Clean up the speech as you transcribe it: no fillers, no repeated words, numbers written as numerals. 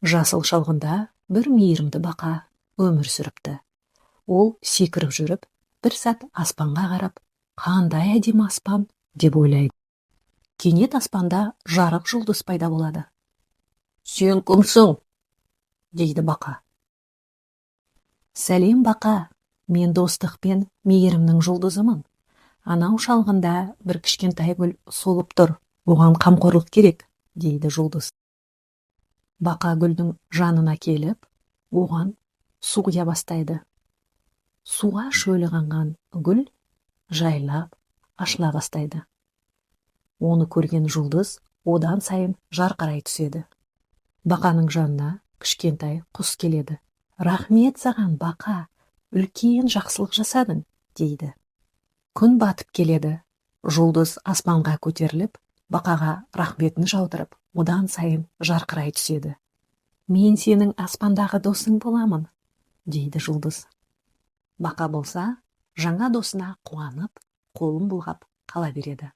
Жасыл шалғында бір мейірімді бақа өмір сүріпті. Ол секіріп жүріп, бір сәт аспанға қарап, «Қандай әдемі аспан!» деп ойлайды. Кенет аспанда жарық жұлдыз пайда болады. «Сен кімсің?» – дейді бақа. «Сәлем, бақа! Мен достық пен мейірімнің жұлдызымын. Анау шалғында бір кішкентай гүл солып тұр, оған қамқорлық керек», – дейді жұлдыз. Бақа гүлдің жанына келіп, оған су құя бастайды. Суға шөлі қанған гүл жайлап ашыла бастайды. Оны көрген жұлдыз одан сайын жарқырай түседі. Бақаның жанына кішкентай құс келеді. «Рахмет саған, бақа, үлкен жақсылық жасадың», – дейді. Күн батып келеді. Жұлдыз аспанға көтеріліп, бақаға рахметін жаудырып, одан сайын жарқырай түседі. «Мен сенің аспандағы досың боламын», – дейді жұлдыз. Бақа болса, жаңа досына қуанып, қолын бұлғап қала береді.